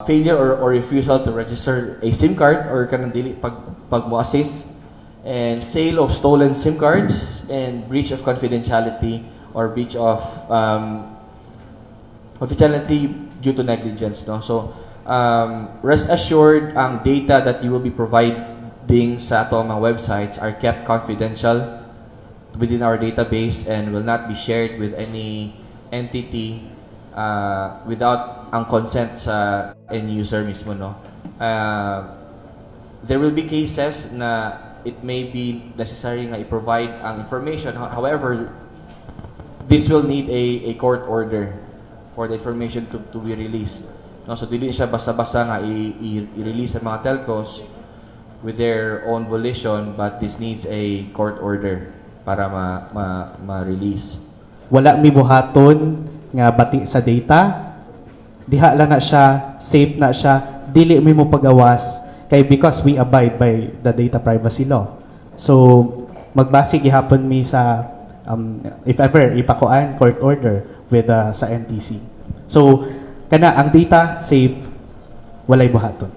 Failure or refusal to register a SIM card or kanang dili pag mo assist and sale of stolen SIM cards and breach of confidentiality or breach of confidentiality due to negligence, no? So rest assured, ang data that you will be providing sa ato mga websites are kept confidential within our database and will not be shared with any entity without ang consent sa end user mismo, no? There will be cases na it may be necessary nga i-provide ang information. However, this will need a court order for the information to be released. No, so dili siya basta-basta nga i-release sa mga telcos with their own volition, but this needs a court order para ma-release. Wala mi buhaton nga bati sa data. Diha lang na siya, safe na siya, dili mi mo pagawas kay because we abide by the data privacy law. So magbase gihapon mi sa if ever ipakuan court order with sa NTC. So kana ang data safe, walay buhaton.